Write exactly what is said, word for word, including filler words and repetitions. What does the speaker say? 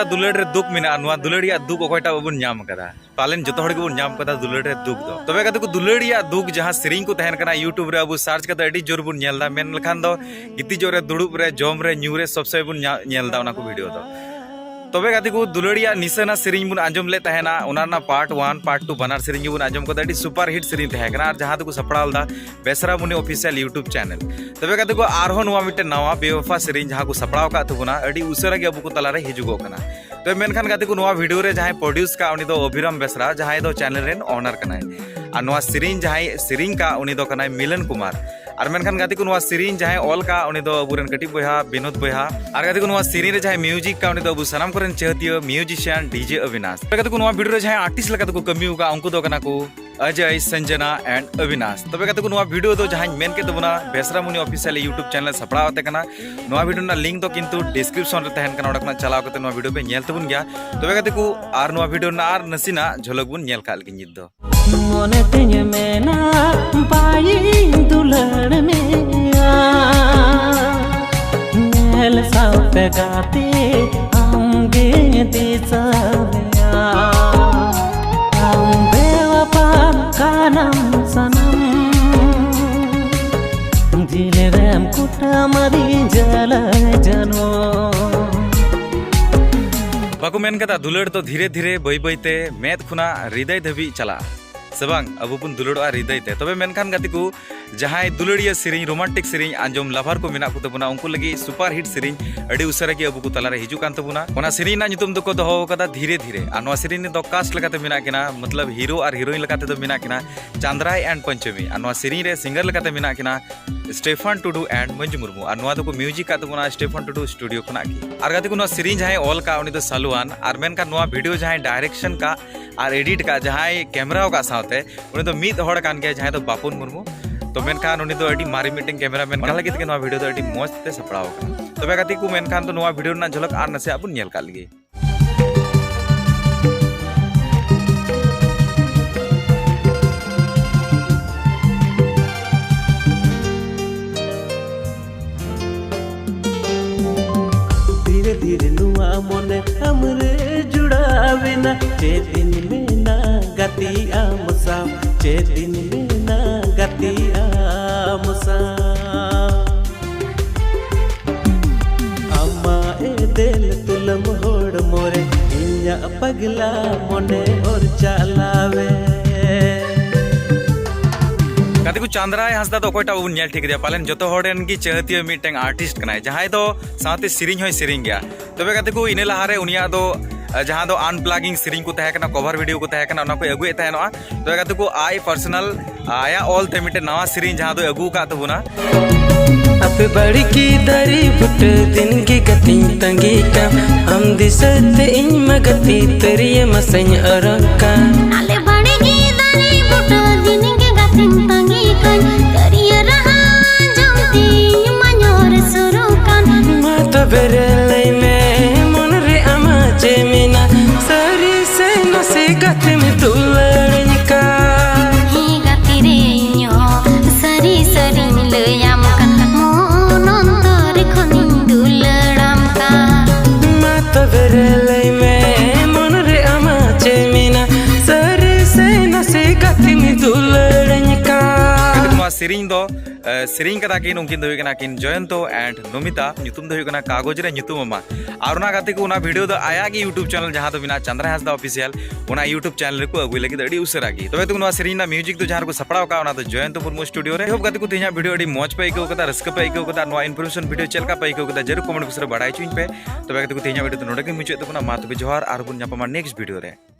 ᱫᱩᱞᱟᱹᱲ ᱨᱮ ᱫᱩᱠ ᱢᱮᱱᱟᱜᱼᱟ, ᱱᱚᱣᱟ ᱫᱩᱞᱟᱹᱲᱤᱭᱟᱜ ᱫᱩᱠ ᱚᱠᱚᱭᱴᱟᱜ ᱵᱟᱵᱚᱱ ᱧᱟᱢ ᱠᱟᱫᱟ? ᱯᱟᱞᱮᱱ ᱡᱚᱛᱚ ᱦᱚᱲ ᱜᱮᱵᱚᱱ ᱧᱟᱢ ᱠᱟᱫᱟ ᱫᱩᱞᱟᱹᱲ ᱨᱮ ᱫᱩᱠ ᱫᱚ᱾ ᱛᱚᱵᱮ ᱜᱟᱛᱮ ᱠᱚ, ᱫᱩᱞᱟᱹᱲᱤᱭᱟᱜ ᱫᱩᱠ ᱡᱟᱦᱟᱸ ᱥᱮᱨᱮᱧ ᱠᱚ ᱛᱟᱦᱮᱱ ᱠᱟᱱᱟ, YouTube ᱨᱮ ᱟᱵᱚ search ᱠᱟᱛᱮ ᱟᱹᱰᱤ ᱡᱳᱨ ᱵᱚᱱ ᱧᱮᱞ ᱮᱫᱟ, ᱢᱮᱱ ᱞᱮᱠᱷᱟᱱ ᱫᱚ ᱜᱤᱛᱤᱡᱚᱜ ᱨᱮ, ᱫᱩᱲᱩᱵ ᱨᱮ, ᱡᱚᱢ ᱨᱮ, ᱧᱩ ᱨᱮ, ᱥᱚᱵ ᱥᱚᱢᱚᱭ ᱵᱚᱱ ᱧᱟ-, ᱧᱮᱞ ᱮᱫᱟ ᱚᱱᱟ ᱠᱚ video ᱫᱚ᱾ ᱛᱚᱵᱮ ᱜᱟᱛᱮ ᱠᱚ, ᱫᱩᱞᱟᱹᱲᱤᱭᱟᱜ ᱱᱤᱥᱟᱹᱱᱟ ᱥᱮᱨᱮᱧ ᱵᱚᱱ ᱟᱸᱡᱚᱢ ᱞᱮᱫ ᱛᱟᱦᱮᱱᱟ, ᱚᱱᱟ ᱨᱮᱱᱟᱜ part one, part two ᱵᱟᱱᱟᱨ ᱥᱮᱨᱮᱧ ᱜᱮᱵᱚᱱ ᱟᱸᱡᱚᱢ ᱠᱟᱫᱟ, ᱟᱹᱰᱤ superhit ᱥᱮᱨᱮᱧ ᱛᱟᱦᱮᱸ ᱠᱟᱱᱟ, ᱟᱨ ᱡᱟᱦᱟᱸ ᱫᱚᱠᱚ ᱥᱟᱯᱲᱟᱣ ᱞᱮᱫᱟ ᱵᱮᱥᱨᱟ ᱢᱩᱱᱤ official YouTube channel᱾ ᱛᱚᱵᱮ ᱜᱟᱛᱮ ᱠᱚ, ᱟᱨᱦᱚᱸ ᱱᱚᱣᱟ ᱢᱤᱫᱴᱮᱱ ᱱᱟᱣᱟ ᱵᱮᱣᱟᱯᱷᱟ ᱥᱮᱨᱮᱧ ᱡᱟᱦᱟᱸ ᱠᱚ ᱥᱟᱯᱲᱟᱣ ᱟᱠᱟᱫ ᱛᱟᱵᱚᱱᱟ, ᱟᱹᱰᱤ ᱩᱥᱟᱹᱨᱟ ᱜᱮ ᱟᱵᱚ ᱠᱚ ᱛᱟᱞᱟᱨᱮ ᱦᱤᱡᱩᱜᱚᱜ ᱠᱟᱱᱟ᱾ ᱛᱚᱵᱮ ᱢᱮᱱᱠᱷᱟᱱ ᱜᱟᱛᱮ ᱠᱚ, ᱱᱚᱣᱟ video ᱨᱮ ᱡᱟᱦᱟᱸᱭ produce ᱠᱟᱜ, ᱩᱱᱤ ᱫᱚ ᱚᱵᱷᱤᱨᱟᱢ ᱵᱮᱥᱨᱟ, ᱡᱟᱦᱟᱸᱭ ᱫᱚ channel ᱨᱮᱱ owner ᱠᱟᱱᱟᱭ᱾ ᱟᱨ ᱱᱚᱣᱟ ᱥᱮᱨᱮᱧ ᱡᱟᱦᱟᱸᱭ ᱥᱮᱨᱮᱧ ᱠᱟᱜ, ᱩᱱᱤ ᱫᱚ ᱠᱟᱱᱟᱭ ᱢᱤᱞᱚᱱ ᱠᱩᱢᱟᱨ᱾ ᱟᱨ ᱢᱮᱱᱠᱷᱟᱱ ᱜᱟᱛᱮ ᱠᱚ, ᱱᱚᱣᱟ ᱥᱮᱨᱮᱧ ᱡᱟᱦᱟᱸᱭ ᱚᱞ ᱠᱟᱜ, ᱩᱱᱤ ᱫᱚ ᱟᱵᱚᱨᱮᱱ ᱠᱟᱹᱴᱤᱡ ᱵᱚᱭᱦᱟ ᱵᱤᱱᱳᱫ ᱵᱚᱭᱦᱟ᱾ ᱟᱨ ᱜᱟᱛᱮ ᱠᱚ, ᱱᱚᱣᱟ ᱥᱮᱨᱮᱧ ᱨᱮ ᱡᱟᱦᱟᱸᱭ music ᱠᱟᱜ, ᱩᱱᱤ ᱫᱚ ᱟᱵᱚ ᱥᱟᱱᱟᱢ ᱠᱚᱨᱮᱱ ᱪᱟᱹᱦᱛᱤᱭᱟᱹ musician DJ ᱚᱵᱤᱱᱟᱥ᱾ ᱛᱚᱵᱮ ᱜᱟᱛᱮ ᱠᱚ, ᱱᱚᱣᱟ video ᱨᱮ ᱡᱟᱦᱟᱸᱭ artist ᱞᱮᱠᱟ ᱛᱮᱠᱚ ᱠᱟᱹᱢᱤ ᱟᱠᱟᱫ, ᱩᱱᱠᱩ ᱫᱚ ᱠᱟᱱᱟ ᱠᱚ ᱚᱡᱚᱭ, ᱥᱚᱧᱡᱚᱱᱟ and ᱚᱵᱤᱱᱟᱥ᱾ ᱛᱚᱵᱮ ᱜᱟᱛᱮ ᱠᱚ, ᱱᱚᱣᱟ video ᱫᱚ ᱡᱟᱦᱟᱸᱧ ᱢᱮᱱ ᱠᱮᱫ ᱛᱟᱵᱚᱱᱟ, ᱵᱮᱥᱨᱟ ᱢᱩᱱᱤ official YouTube channel ᱥᱟᱯᱲᱟᱣ ᱟᱛᱮ ᱠᱟᱱᱟ᱾ ᱱᱚᱣᱟ video ᱨᱮᱱᱟᱜ link ᱫᱚ ᱠᱤᱱᱛᱩ description ᱨᱮ ᱛᱟᱦᱮᱱ ᱠᱟᱱᱟ, ᱚᱸᱰᱮ ᱠᱷᱚᱱᱟᱜ ᱪᱟᱞᱟᱣ ᱠᱟᱛᱮ ᱱᱚᱣᱟ video ᱯᱮ ᱧᱮᱞ ᱛᱟᱵᱚᱱ ᱜᱮᱭᱟ᱾ ᱛᱚᱵᱮ ᱜᱟᱛᱮ ᱠᱚ, ᱟᱨ ᱱᱚᱣᱟ video ᱨᱮᱱᱟᱜ ᱟᱨ ᱱᱟᱥᱮᱱᱟᱜ ᱡᱷᱚᱞᱚᱠ ᱵᱚᱱ ᱧᱮᱞ ᱠᱟᱜ ᱞᱮᱜᱮ ᱱᱤᱛ ᱫᱚ᱾ ᱢᱚᱱᱮ ᱛᱤᱧ ᱢᱮᱱᱟ ᱵᱟᱭᱤᱧ ᱫᱩᱞᱟᱹᱲ ᱢᱮᱭᱟ, ᱧᱮᱞ ᱥᱟᱶᱛᱮ ᱜᱟᱛᱮ ᱟᱢᱜᱮ ᱫᱤᱥᱟᱹ ᱢᱮᱭᱟ᱾ ᱟᱢ ᱵᱮᱣᱟᱯᱟ ᱠᱟᱱᱟᱢ ᱥᱟᱱᱟᱢ, ᱡᱤᱞ ᱨᱮᱢ ᱠᱩᱴᱟᱹᱢ ᱟᱹᱫᱤᱧ ᱡᱟᱞᱟᱭ ᱡᱟᱱᱣᱟ᱾ ᱵᱟᱠᱚ ᱢᱮᱱ ᱠᱟᱫᱟ, ᱫᱩᱞᱟᱹᱲ ᱫᱚ ᱫᱷᱤᱨᱮ ᱫᱷᱤᱨᱮ, ᱵᱟᱹᱭ ᱵᱟᱹᱭ ᱛᱮ, ᱢᱮᱫ ᱠᱷᱚᱱᱟᱜ ᱦᱨᱤᱫᱟᱹᱭ ᱫᱷᱟᱹᱵᱤᱡ ᱪᱟᱞᱟᱜᱼᱟ, ᱥᱮ ᱵᱟᱝ? ᱟᱵᱚ ᱵᱚᱱ ᱫᱩᱞᱟᱹᱲᱚᱜᱼᱟ ᱦᱨᱤᱫᱟᱹᱭ ᱛᱮ᱾ ᱛᱚᱵᱮ ᱢᱮᱱᱠᱷᱟᱱ ᱜᱟᱛᱮ ᱠᱚ, ᱡᱟᱦᱟᱸᱭ ᱫᱩᱞᱟᱹᱲᱤᱭᱟᱹ ᱥᱮᱨᱮᱧ, romantic ᱥᱮᱨᱮᱧ ᱟᱸᱡᱚᱢ lover ᱠᱚ ᱢᱮᱱᱟᱜ ᱠᱚ ᱛᱟᱵᱚᱱᱟ, ᱩᱱᱠᱩ ᱞᱟᱹᱜᱤᱫ superhit ᱥᱮᱨᱮᱧ ᱟᱹᱰᱤ ᱩᱥᱟᱹᱨᱟ ᱜᱮ ᱟᱵᱚ ᱠᱚ ᱛᱟᱞᱟᱨᱮ ᱦᱤᱡᱩᱜ ᱠᱟᱱ ᱛᱟᱵᱚᱱᱟ᱾ ᱚᱱᱟ ᱥᱮᱨᱮᱧ ᱨᱮᱱᱟᱜ ᱧᱩᱛᱩᱢ ᱫᱚᱠᱚ ᱫᱚᱦᱚ ᱟᱠᱟᱫᱟ ᱫᱷᱤᱨᱮ ᱫᱷᱤᱨᱮ᱾ ᱟᱨ ᱱᱚᱣᱟ ᱥᱮᱨᱮᱧ ᱨᱮᱫᱚ cast ᱞᱮᱠᱟᱛᱮ ᱢᱮᱱᱟᱜ ᱠᱤᱱᱟ, ᱢᱚᱛᱞᱚᱵ hero ᱟᱨ heroine ᱞᱮᱠᱟᱛᱮ ᱫᱚ ᱢᱮᱱᱟᱜ ᱠᱤᱱᱟ ᱪᱟᱸᱫᱽᱨᱟᱭ and ᱯᱚᱧᱪᱚᱢᱤ᱾ ᱟᱨ ᱱᱚᱣᱟ ᱥᱮᱨᱮᱧ ᱨᱮ singer ᱞᱮᱠᱟᱛᱮ ᱢᱮᱱᱟᱜ ᱠᱤᱱᱟ ᱥᱴᱮᱯᱷᱟᱱ ᱴᱩᱰᱩ and ᱢᱚᱧᱡᱩ ᱢᱩᱨᱢᱩ᱾ ᱟᱨ ᱱᱚᱣᱟ ᱫᱚᱠᱚ music ᱠᱟᱜ ᱛᱟᱵᱚᱱᱟ ᱥᱴᱮᱯᱷᱟᱱ ᱴᱩᱰᱩ studio ᱠᱷᱚᱱᱟᱜ ᱜᱮ᱾ ᱟᱨ ᱜᱟᱛᱮ ᱠᱚ, ᱱᱚᱣᱟ ᱥᱮᱨᱮᱧ ᱡᱟᱦᱟᱸᱭ ᱚᱞ ᱠᱟᱜ, ᱩᱱᱤ ᱫᱚ ᱥᱟᱞᱩᱣᱟᱱ᱾ ᱟᱨ ᱢᱮᱱᱠᱷᱟᱱ ᱱᱚᱣᱟ video ᱡᱟᱦᱟᱸᱭ direction ᱠᱟᱜ ᱟᱨ edit ᱠᱟᱜ, ᱡᱟᱦᱟᱸᱭ camera ᱟᱠᱟᱫ ᱥᱟᱶᱛᱮ, ᱩᱱᱤ ᱫᱚ ᱢᱤᱫ ᱦᱚᱲ ᱠᱟᱱ ᱜᱮᱭᱟᱭ, ᱡᱟᱦᱟᱸᱭ ᱫᱚ ᱵᱟᱯᱚᱱ ᱢᱩᱨᱢᱩ᱾ ᱛᱚ ᱢᱮᱱᱠᱷᱟᱱ ᱩᱱᱤ ᱫᱚ ᱟᱹᱰᱤ ᱢᱟᱨᱮ ᱢᱤᱫᱴᱮᱱ cameraman ᱠᱟᱱᱟ, ᱚᱱᱟ ᱞᱟᱹᱜᱤᱫ ᱛᱮᱜᱮ ᱱᱚᱣᱟ video ᱫᱚ ᱟᱹᱰᱤ ᱢᱚᱡᱽ ᱛᱮ ᱥᱟᱯᱲᱟᱣ ᱟᱠᱟᱱᱟ᱾ ᱛᱚᱵᱮ ᱜᱟᱛᱮ ᱠᱚ, ᱢᱮᱱᱠᱷᱟᱱ ᱫᱚ ᱱᱚᱣᱟ video ᱨᱮᱱᱟᱜ ᱡᱷᱚᱞᱚᱠ ᱟᱨ ᱱᱟᱥᱮᱭᱟᱜ ᱵᱚᱱ ᱧᱮᱞ ᱠᱟᱜ ᱞᱮᱜᱮ᱾ ᱫᱷᱤᱨᱮ ᱫᱷᱤᱨᱮ ᱱᱚᱣᱟ ᱢᱚᱱᱮ ᱪᱮᱫ ᱤᱧ ᱢᱮᱱᱟ ᱜᱟᱛᱮ ᱟᱢ ᱥᱟᱶ, ᱪᱮᱫ ᱤᱧ ᱢᱮᱱᱟ ᱜᱟᱛᱮ ᱟᱢ ᱥᱟᱶ᱾ ᱟᱢᱟᱜ ᱮᱫᱮᱞ ᱛᱩᱞᱟᱹᱢ ᱦᱚᱲᱢᱚ ᱨᱮ ᱤᱧᱟᱹᱜ ᱯᱟᱜᱽᱞᱟ ᱢᱚᱱᱮ ᱚᱨ ᱪᱟᱞᱟᱣᱮ᱾ ᱜᱟᱛᱮ ᱠᱚ, ᱪᱟᱸᱫᱽᱨᱟᱭ ᱦᱟᱸᱥᱫᱟ ᱫᱚ ᱚᱠᱚᱭᱴᱟᱜ ᱵᱟᱵᱚᱱ ᱧᱮᱞ ᱴᱷᱤᱠ ᱠᱮᱫᱮᱭᱟ? ᱯᱟᱞᱮᱱ ᱡᱚᱛᱚ ᱦᱚᱲ ᱨᱮᱱ ᱜᱮ ᱪᱟᱹᱦᱟᱹᱛᱤᱭᱟᱹ ᱢᱤᱫᱴᱟᱝ ᱟᱨᱴᱤᱥᱴ ᱠᱟᱱᱟᱭ, ᱡᱟᱦᱟᱸᱭ ᱫᱚ ᱥᱟᱶᱛᱮ ᱥᱮᱨᱮᱧ ᱦᱚᱸᱭ ᱥᱮᱨᱮᱧ ᱜᱮᱭᱟ᱾ ᱛᱚᱵᱮ ᱜᱟᱛᱮ ᱠᱚ, ᱤᱱᱟᱹ ᱞᱟᱦᱟᱨᱮ ᱩᱱᱤᱭᱟᱜ ᱫᱚ, ᱟ, ᱡᱟᱦᱟᱸ ᱫᱚ unplugging ᱥᱮᱨᱮᱧ ᱠᱚ ᱛᱟᱦᱮᱸ ᱠᱟᱱᱟ, cover video ᱠᱚ ᱛᱟᱦᱮᱸ ᱠᱟᱱᱟ, ᱚᱱᱟ ᱠᱚᱭ ᱟᱹᱜᱩᱭᱮᱫ ᱛᱟᱦᱮᱱᱚᱜᱼᱟ᱾ ᱛᱚᱵᱮ ᱜᱟᱛᱮ ᱠᱚ, ᱟᱡ personal, ᱟ, ᱟᱭᱟᱜ ᱚᱞ ᱛᱮ ᱢᱤᱫᱴᱮᱱ ᱱᱟᱣᱟ ᱥᱮᱨᱮᱧ ᱡᱟᱦᱟᱸ ᱫᱚᱭ ᱟᱹᱜᱩ ᱟᱠᱟᱫ ᱛᱟᱵᱚᱱᱟ᱾ ᱟᱯᱮ ᱵᱟᱲᱜᱮ ᱫᱟᱨᱮ ᱵᱩᱴᱟᱹ ᱫᱤᱱ ᱜᱮ ᱜᱟᱛᱮᱧ ᱛᱟᱸᱜᱤ ᱠᱟᱢ, ᱟᱢ ᱫᱤᱥᱟᱹ ᱛᱮ ᱤᱧ ᱢᱟ ᱜᱟᱛᱮ ᱛᱟᱹᱨᱤᱭᱟᱹ ᱢᱟᱥᱟᱧ ᱚᱨᱚᱜ ᱠᱟᱱ᱾ ᱟᱞᱮ ᱵᱟᱲᱜᱮ ᱫᱟᱨᱮ ᱵᱩᱴᱟᱹ ᱫᱤᱱ ᱜᱮ ᱜᱟᱛᱮᱧ ᱛᱟᱸᱜᱤ ᱠᱟᱱ, ᱛᱟᱹᱨᱤᱭᱟᱹ ᱨᱟᱦᱟ ᱡᱚᱢ ᱛᱤᱧ ᱢᱟᱧ ᱚᱨ ᱥᱩᱨᱩᱜ ᱠᱟᱱ᱾ ᱢᱟ ᱛᱚᱵᱮ ᱨᱮ ᱞᱟᱹᱭ ᱢᱮ, ᱢᱚᱱ ᱨᱮ ᱟᱢᱟᱜ ᱪᱮᱫ ᱢᱮᱱᱟᱜ? ᱥᱟᱹᱨᱤ ᱥᱮ ᱱᱟᱥᱮ ᱜᱟᱛᱮᱢ ᱫᱩᱞᱟᱹᱲᱤᱧ ᱠᱟᱱ? ᱦᱮᱸ ᱜᱟᱛᱮ ᱨᱮ, ᱤᱧ ᱦᱚᱸ ᱥᱟᱹᱨᱤ ᱥᱟᱹᱨᱤᱧ ᱞᱟᱹᱭᱟᱢ ᱠᱟᱱ, ᱢᱚᱱ ᱚᱱᱛᱚᱨ ᱠᱷᱚᱱᱤᱧ ᱫᱩᱞᱟᱹᱲᱟᱢ ᱠᱟᱱ᱾ ᱢᱟ ᱛᱚᱵᱮ ᱨᱮ ᱞᱟᱹᱭ ᱢᱮ, ᱢᱚᱱ ᱨᱮ ᱟᱢᱟᱜ ᱪᱮᱫ ᱢᱮᱱᱟᱜ? ᱥᱟᱹᱨᱤ ᱥᱮ ᱱᱟᱥᱮ ᱜᱟᱛᱮᱢ ᱫᱩᱞᱟᱹᱲᱟᱹᱧ ᱠᱟᱱ? ᱱᱚᱣᱟ ᱥᱮᱨᱮᱧ ᱫᱚ, ᱮ, ᱥᱮᱨᱮᱧ ᱠᱟᱫᱟ ᱠᱤᱱ, ᱩᱱᱠᱤᱱ ᱫᱚ ᱦᱩᱭᱩᱜ ᱠᱟᱱᱟ ᱠᱤᱱ ᱡᱚᱭᱚᱱᱛᱚ and ᱱᱚᱢᱤᱛᱟ, ᱧᱩᱛᱩᱢ ᱫᱚ ᱦᱩᱭᱩᱜ ᱠᱟᱱᱟ ᱠᱟᱜᱚᱡᱽ ᱨᱮ ᱧᱩᱛᱩᱢ ᱟᱢᱟ᱾ ᱟᱨ ᱚᱱᱟ ᱜᱟᱛᱮ ᱠᱚ, ᱚᱱᱟ video ᱫᱚ ᱟᱭᱟᱜ ᱜᱮ YouTube channel ᱡᱟᱦᱟᱸ ᱫᱚ ᱢᱮᱱᱟᱜᱼᱟ ᱪᱟᱸᱫᱽᱨᱟ ᱦᱟᱸᱥᱫᱟ Official, ᱚᱱᱟ YouTube channel ᱨᱮᱠᱚ ᱟᱹᱜᱩᱭ ᱞᱟᱹᱜᱤᱫ ᱟᱹᱰᱤ ᱩᱥᱟᱹᱨᱟ ᱜᱮ᱾ ᱛᱚᱵᱮ ᱛᱚ ᱱᱚᱣᱟ ᱥᱮᱨᱮᱧ ᱨᱮᱱᱟᱜ music ᱫᱚ ᱡᱟᱦᱟᱸ ᱨᱮᱠᱚ ᱥᱟᱯᱲᱟᱣ ᱟᱠᱟᱫ, ᱚᱱᱟ ᱫᱚ ᱡᱚᱭᱚᱱᱛᱚ ᱢᱩᱨᱢᱩ studio ᱨᱮ᱾ I hope ᱜᱟᱛᱮ ᱠᱚ, ᱛᱮᱦᱮᱧᱟᱜ video ᱟᱹᱰᱤ ᱢᱚᱡᱽ ᱯᱮ ᱟᱹᱭᱠᱟᱹᱣ ᱠᱟᱫᱟ, ᱨᱟᱹᱥᱠᱟᱹ ᱯᱮ ᱟᱹᱭᱠᱟᱹᱣ ᱠᱟᱫᱟ᱾ ᱱᱚᱣᱟ information video ᱪᱮᱫ ᱞᱮᱠᱟ ᱯᱮ ᱟᱹᱭᱠᱟᱹᱣ ᱠᱟᱫᱟ, ᱡᱟᱹᱨᱩᱲ comment box ᱨᱮ ᱵᱟᱲᱟᱭ ᱦᱚᱪᱚᱧ ᱯᱮ᱾ ᱛᱚᱵᱮ ᱜᱟᱛᱮ ᱠᱚ, ᱛᱮᱦᱮᱧᱟᱜ video ᱫᱚ ᱱᱚᱰᱮ ᱜᱮ ᱢᱩᱪᱟᱹᱫ ᱛᱟᱵᱚᱱᱟ᱾ ᱢᱟ ᱛᱚᱵᱮ ᱡᱚᱦᱟᱨ, ᱟᱨ ᱵᱚᱱ ᱧᱟᱯᱟᱢᱟ next video ᱨᱮ᱾